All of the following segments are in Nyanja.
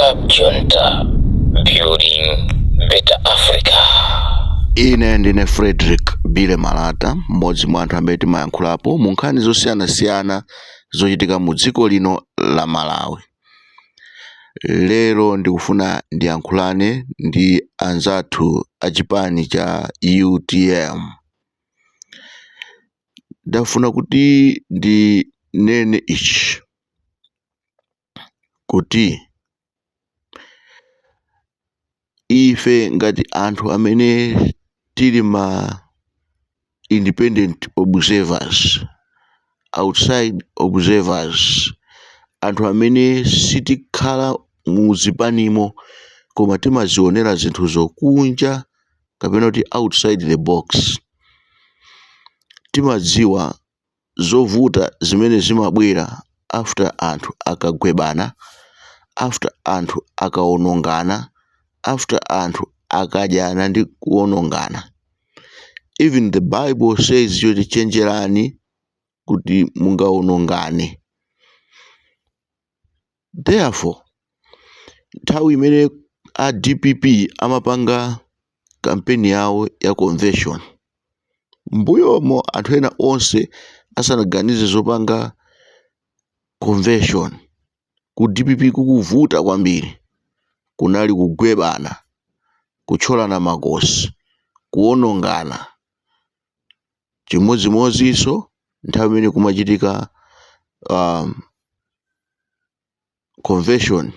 Club Junta, building better Africa. Ine ndine Frederick Bile Malata, mmodzi mwa anthu amene timayankhulapo mu nkhani zosiyanasiyana zochitika mu dziko lino la Malawi. Lero ndikufuna ndiyankhulane ndi anzathu a chipani cha UTM. Ndafuna kuti ndinene ichi kuti ife ngati anthu amene tili ma independent observers, outside observers, anthu amene sitikhala mu zipanimo koma timazionera zinthuzo kunja kapena kuti outside the box, timadziwa zovuta zimene zimabwera after anthu akagwebana, after anthu akawonongana, after anthu akadyana ndi kuwonongana. Even the Bible says choti chenjerani kuti mungawonongane. Therefore, nthawi imene a DPP amapanga kampeni yawo ya convention mbuyomo, anthu ena onse asanaganize zopanga convention, ku DPP kukuvuta kwambiri, kunali kugwebana, kuthyolana makosi, kuwonongana. Chimodzimodzinso nthawi imene kumachitika convention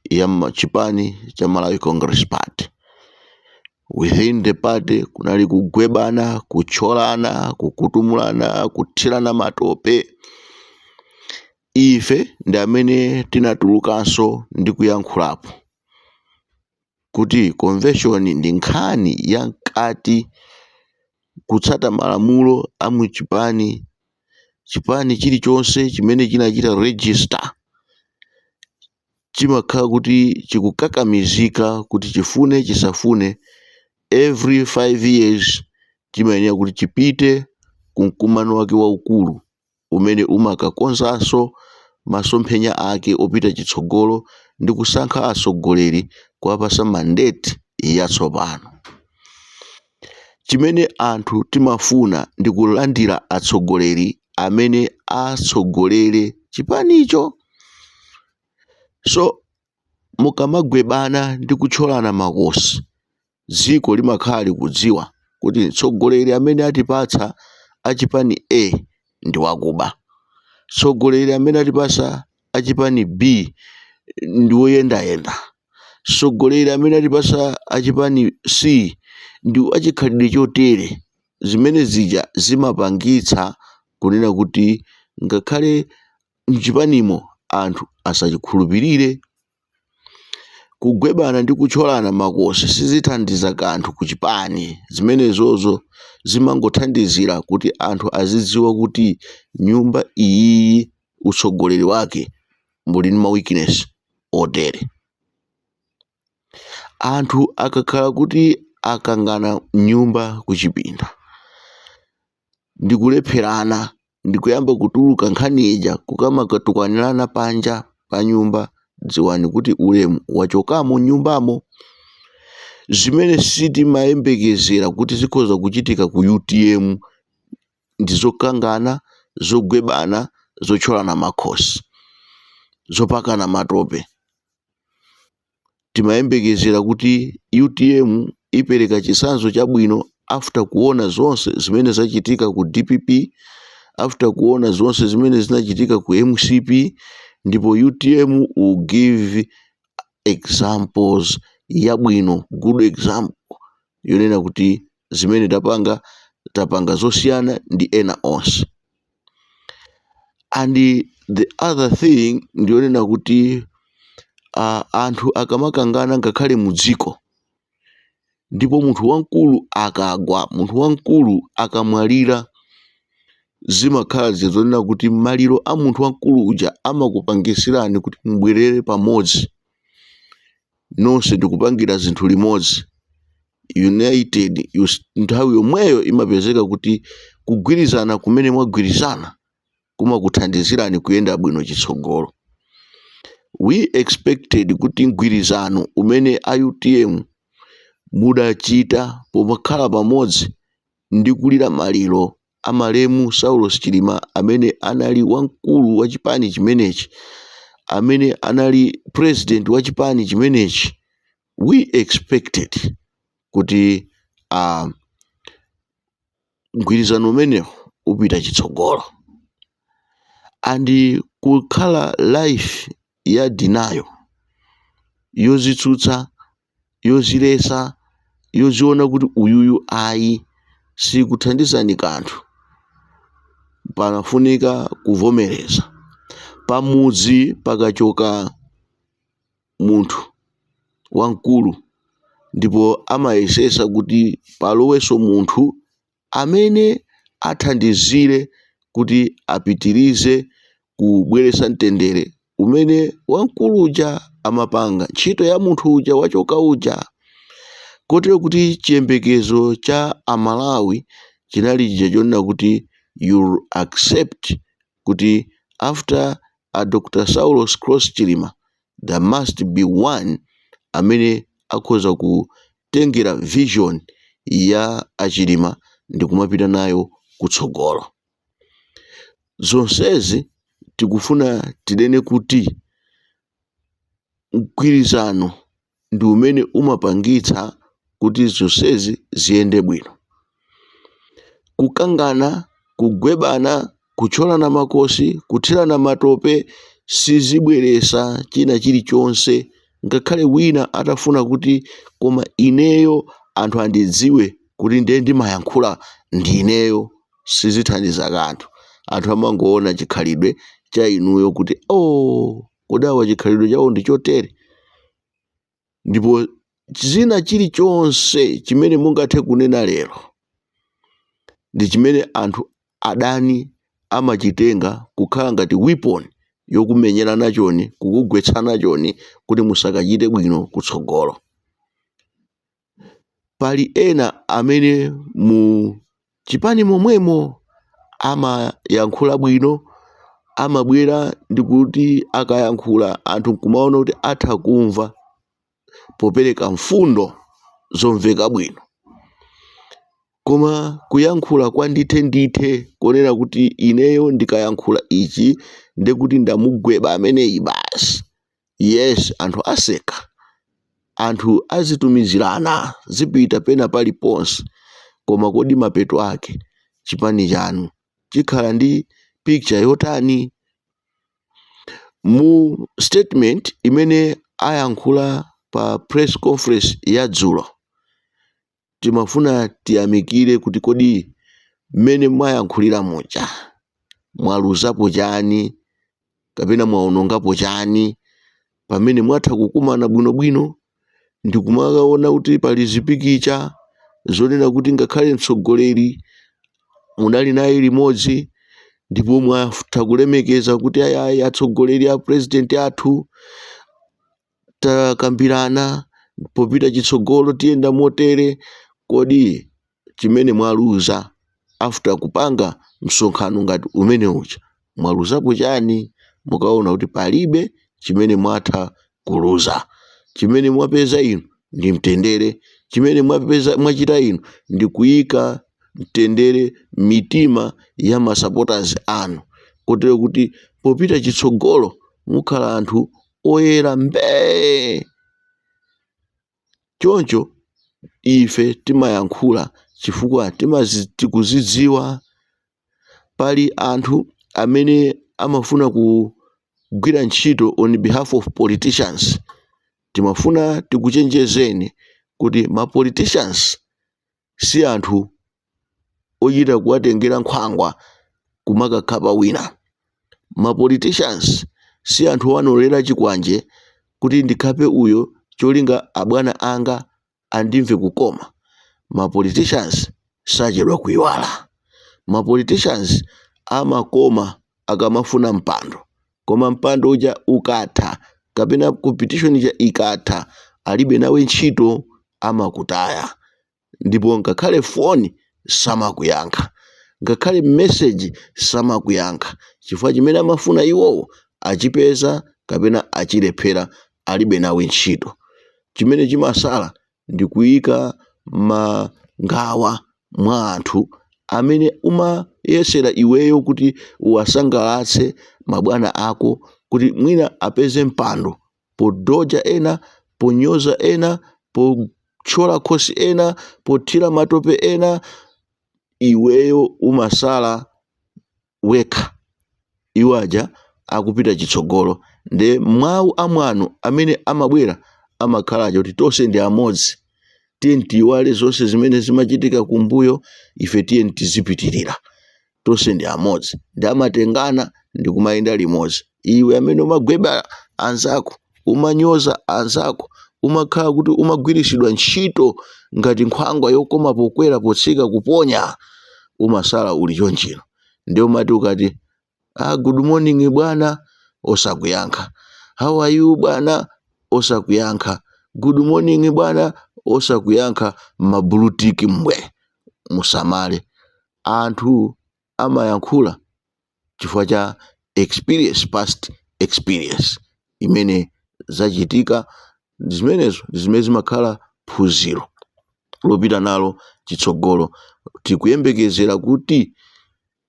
ya chipani cha Malawi Congress Party, within the party kunali kugwebana, kuthyolana, kukutumulana, kuthirana matope. Ife ndi amene tinatulukanso ndi kuyankhulapo kuti convention ndi nkhani ya mkati, kutsata malamulo a muchipani. Chipani chilichonse chimene chinachita register chimakhala kuti chikukakamizika kuti chifune chisafune, every 5 years chimayenera kuti chipite ku mkumano wake waukulu umene umakakonzanso masomphenya ake opita chitsogolo ndi kusankha atsogoleri, kuwapasa mandate yatsopano. Chimene anthu timafuna ndi kulandira atsogoleri amene atsogolere chipanicho. So mukamagwebana ndi kuthyolana makosi, dziko limakhala likudziwa kuti mtsogoleri amene atipatsa achipani A ndi wakuba, mtsogoleri amene atipatsa achipani B ndi woyendayenda, mtsogoleri amene atipatsa achipani C ndi achikhalidwe chotere. Zimene zija zimapangitsa kunena kuti ngakhale mchipanimo anthu asachikhulupirire. Kugwebana ndi kuthyolana makosi sizithandiza kanthu ku chipani. Zimenezozo zimangothandizira kuti anthu azidziwa kuti nyumba iyiyi utsogoleri wake muli ndi ma weakness otere. Anthu akakhala kuti akangana nyumba kuchipinda ndikulepherana, ndikuyamba kutuluka nkhani ija kukamakatukwanirana panja pa nyumba, dziwani kuti ulemu wachokamo nyumbamo. Zimene sitimayembekezera kuti zikhoza kuchitika ku UTM ndi zokangana, zogwebana, zothyolana makhosi, zopakana matope. Timayembekezera kuti UTM ipereka chitsanzo chabwino after kuona zonse zimene zachitika ku DPP, after kuona zonse zimene zinachitika ku MCP, ndipo UTM will give examples yabwino, good example yonena kuti zimene tapanga, tapanga zosiyana ndi ena onse. And the other thing ndiyonena kuti anthu akamakangana ngakhale mu dziko, ndipo munthu wamkulu akagwa, munthu wamkulu akamwalira, zimakhala zizonena kuti maliro a munthu wamkulu uja amakupangisirani kuti mubwerere pamodzi nonse ndikupangira zinthu limodzi, united. Nthawi yomweyo imapezeka kuti kugwirizana kumene mwagwirizana kumakuthandizirani kuyenda bwino chitsogolo. We expected kuti mgwirizano umene a UTM mudachita pomakhala pamodzi ndi kulira maliro a malemu Saulos Chilima, amene anali wamkulu wa chipani chimenechi, amene anali president wa chipani chimenechi, we expected kuti mgwirizano umenewu upita chitsogolo. And kukhala life ya denial, yozitsutsa, yozilesa, yoziona kuti uyuyu ayi, sikuthandizani kanthu. Panafunika kuvomereza. Pamudzi pakachoka munthu wamkulu, ndipo amayesesa kuti palowenso munthu amene athandizire kuti apitirize kubweretsa mtendere umene wamkulu uja amapanga, ntchito ya munthu uja wachoka uja. Kotero kuti chiyembekezo cha Amalawi chinali chija chonena kuti you accept kuti after a Dr Saulos Klaus Chilima, there must be one amene akhoza kutengera vision ya Achilima ndi kumapita nayo kutsogolo. Zonsezi tikufuna tinene kuti mgwirizano ndi umene umapangitsa kuti zonsezi ziyende bwino. Kukangana, kugwebana, kuthyolana makosi, kuthirana matope sizibweresa china chilichonse. Ngakhale wina atafuna kuti koma ineyo anthu andidziwe kuti ndiye ndimayankhula ndineyo, sizithandiza kanthu. Anthu amangoona chikhalidwe cha inuyo kuti, "Oh, kodi awa chikhalidwe chawo ndi chotere?" Ndipo china chilichonse chimene mungathe kunena lero ndi chimene anthu adani amachitenga kukhala ngati weapon yokumenyera nachoni, kukugwetsa nachoni kuti musakachite bwino kutsogolo. Pali ena amene mu chipani momwemo amayankhula bwino, amabwera ndikuti akayankhula anthu nkumaona kuti atha kumva popereka mfundo zomveka bwino. Koma kuyankhula kwa ndithe ndithe, konena kuti ineyo ndikayankhula ichi ndekuti ndamugweba ameneyi basi, yes, anthu aseka, anthu azitumizirana, zipita pena paliponse. Koma kodi mapeto ake chipani chanu chikhala ndi picture yotani? Mu statement imene ayankhula pa press conference ya dzulo, timafuna tiyamikire kuti kodi mmene mwayankhulira muja mwaluzapo chani kapena mwaonongapo chani, pamene mwatha kukumana bwinobwino ndikumakaona kuti pali zipikicha zonena kuti ngakhale mtsogoleri munali naye limodzi, ndipo mwatha kulemekeza kuti ayayi, atsogoleri a president athu, takambirana popita chitsogolo, tiyenda motere. Kodi chimene mwaluza after kupanga msonkhano ngati umene uja, mwaluzapo chani? Mukaona kuti palibe chimene mwatha kuluza. Chimene mwapeza inu ndi mtendere. Chimene mwapeza, mwachita inu ndi kuyika mtendere mitima ya ma supporters anu, kotero kuti popita chitsogolo mukhala anthu oyera mbee. Choncho ife timayankhula chifukwa tikuzidziwa. Pali anthu amene amafuna kugwira ntchito on behalf of politicians. Timafuna tikuchenjezeni kuti ma politicians si anthu ochita kuwatengera nkhwangwa kumakakhapa wina. Ma politicians si anthu owanolera chikwanje kuti ndikhape uyo cholinga abwana anga andimve kukoma. Ma politicians sachedwa kuyiwala. Ma politicians amakoma akamafuna mpando, koma mpando uja ukatha kapena competition ija ikatha, alibe nawe ntchito, amakutaya. Ndipo ngakhale foni samakuyankha, ngakhale message samakuyankha, chifukwa chimene amafuna iwowo achipeza. kapena achilephera, alibe nawe ntchito. Chimene chimasala ndi kuyika mangawa mwa anthu amene umayesera iweyo kuti uwasangalatse mabwana ako, kuti mwina apeze mpando podoja ena, ponyoza ena, pothyola khosi ena, pothira matope ena. Iweyo umasala wekha, iwo aja akupita chitsogolo. Nde mawu amwano amene amabwera amakhala aja kuti tonse ndi amodzi, tiye tiyiwale zonse zimene zimachitika kumbuyo, ife tiye tizipitirira, tonse ndi amodzi. Ndi amatengana ndi kumayenda limodzi. Iwe amene umagweba anzako, umanyoza anzako, umakhala kuti umagwiritsidwa ntchito ngati nkhwangwa yokoma pokwera, potsika kuponya, umasala uli chonchino. Ndi umati ukati, "Ah, good morning bwana," osakuyankha. "How are you bwana?" Osakuyankha. "Good morning bwana," osakuyankha. Mablue tick mbwe. Musamale, anthu amayankhula chifukwa cha experience, past experience imene zachitika. Zimenezo ndi zimene zimakhala phunziro lopita nalo chitsogolo. Tikuyembekezera kuti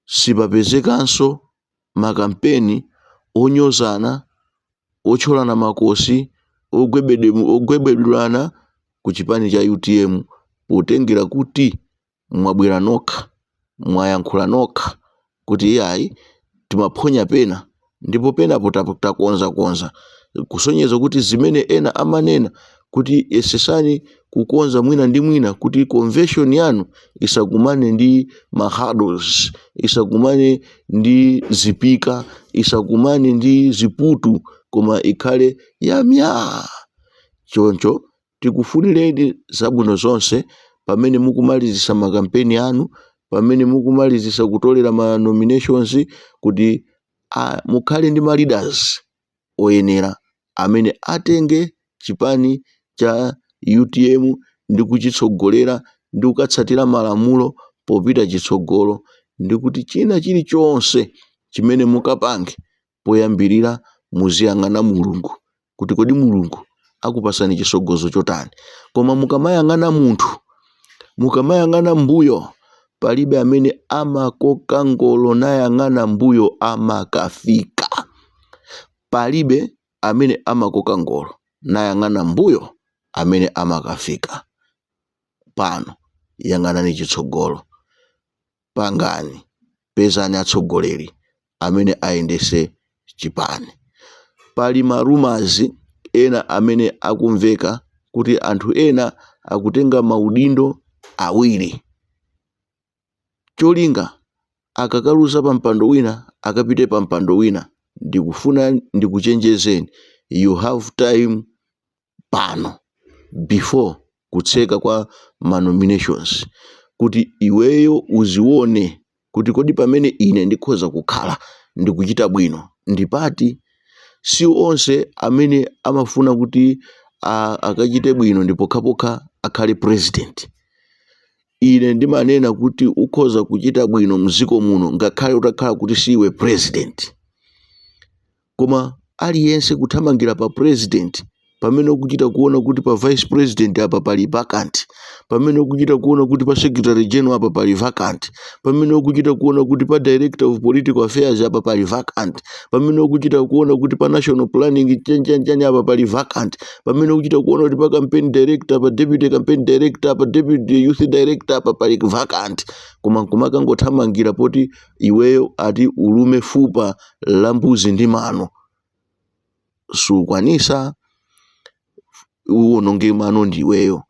sipapezekanso makampeni onyozana, othyolana makosi, ogwebedulana ku chipani cha UTM, potengera kuti mwabwera nokha, mwayankhula nokha kuti iyayi, timaphonya pena ndipo penapo takonzakonza, kusonyeza kuti zimene ena amanena kuti yesesani kukonza mwina ndi mwina kuti convention yanu isakumane ndi ma hurdles, isakumane ndi zipika, isakumane ndi ziputu, koma ikhale yamya. Choncho tikufunireni zabwino zonse pamene mukumalizisa makampeni anu, pamene mukumalizisa kutolera ma nominations, kuti mukhale ndi ma leaders oyenera amene atenge chipani cha UTM ndi kuchitsogolera ndi kukatsatira malamulo popita chitsogolo, ndi kuti china chilichonse chimene mukapange, poyambirira muziyang'ana Mulungu, kuti kodi Mulungu akupasani chisogozo chotani. Koma mukamayang'ana munthu, mukamayang'ana mbuyo, palibe amene amakoka ngolo nayang'ana mbuyo amakafika. Palibe amene amakoka ngolo nayang'ana mbuyo amene amakafika. Pano yang'anani chitsogolo, pangani, pezani atsogoleri amene ayendese chipani. Pali ma rumours ena amene akumveka kuti anthu ena akutenga maudindo awiri, cholinga akakaluza pa mpando wina akapite pa mpando wina. Ndikufuna ndikuchenjezeni, you have time pano before kutseka kwa ma nominations kuti iweyo uzione kuti kodi pamene ine ndikhoza kukhala ndikuchita bwino ndipati. Si onse amene amafuna kuti akachite bwino ndi pokhapokha akhale president. Ine ndimanena kuti ukhoza kuchita bwino mdziko muno ngakhale utakhala kuti siwe president. Koma aliyense kuthamangira pa president, pamene ukuchita kuona kuti pa vice president apa pali vacant, pamene ukuchita kuona kuti pa secretary general apa pali vacant, pamene ukuchita kuona kuti pa director of political affairs apa pali vacant, pamene ukuchita kuona kuti pa national planning chanchanchani apa pali vacant, pamene ukuchita kuona kuti pa campaign director, pa deputy campaign director, pa deputy youth director apa pali vacant, koma nkumakangothamangira poti iweyo ati ulume fupa la mbuzi ndi mano, sukwanisa, uwononge mano ndiweyo.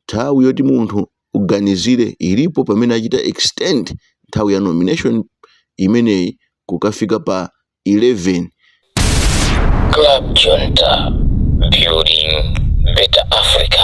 Nthawi yoti munthu uganizire ilipo pamene achita extend nthawi ya nomination imeneyi kukafika pa 11. Club Junta, building better Africa.